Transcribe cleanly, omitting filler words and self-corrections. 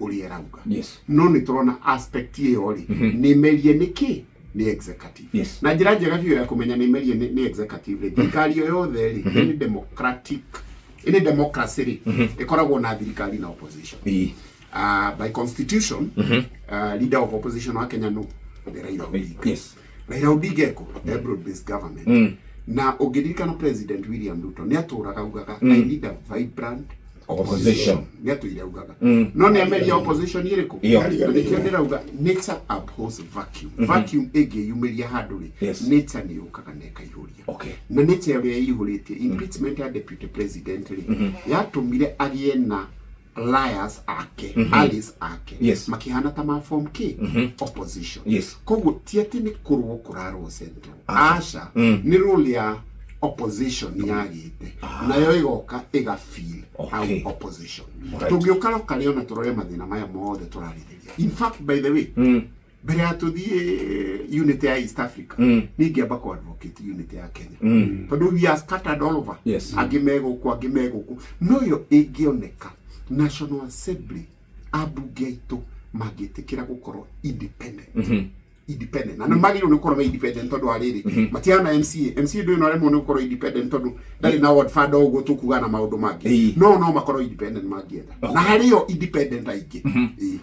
Ũrĩa ĩrauga. No nĩ tũrona aspect ĩyo rĩ, nĩ merie nĩ kĩ nĩ executive. Na njĩra njega biũ ya kũmenya nĩ merie nĩ executive rĩ, thirikari o yothe rĩ, ĩnĩ democratic, ĩnĩ democracy rĩ, ĩkoragwo na thirikari na opposition. By constitution, leader of opposition wa Kenya no nĩ Raila Odinga. Raila Odinga eko e broad based government. Na ũngĩririkana, President William Ruto nĩ atũraga augaga, "I need a vibrant opposition." Nĩ atũire augaga, no nĩ ameria opposition ĩrĩkũ? Ĩyo. Na nĩkĩo ndĩrauga nature abhors vacuum. Vacuum ĩngĩyumĩria handũ rĩ, nature nĩ yũkaga na ĩkaihũria. Na nature ĩrĩa ĩihũrĩtie impeachment ya deputy president rĩ, yatũmire agĩe na liars ake, allies ake, makĩhana ta ma form k opposition. Koguo ti atĩ nĩ kũrũo kũrarwo central, aca, nĩ role ya opposition yagĩte nayo ĩgoka ĩgafeel hau opposition. Tũngĩũka rokarĩ ona tũrore mathĩna maya mothe tũrarĩrĩria. In fact, by the way, mbere ya tũthiĩ unity ya East Africa, niĩ ngĩamba kũ advocate unity ya Kenya, tondũ we are scattered all over. Angĩ me gũkũ, angĩ me gũkũ, no yo ĩngĩoneka National Assembly, ambunge aitũ mangĩtĩkĩra gũkorwo independent, independent, na nĩ magĩrĩirwo nĩ gũkorwo me independent, tondũ wa rĩrĩ, matiana MCA, MCA ndũyũ no aremwo nĩ gũkorwo independent tondũ ndarĩ na ward fund o ũguo tũkuga na maũndũ mangĩ. No makorwo independent mangĩenda, na harĩ o independent aingĩ. Ĩĩ.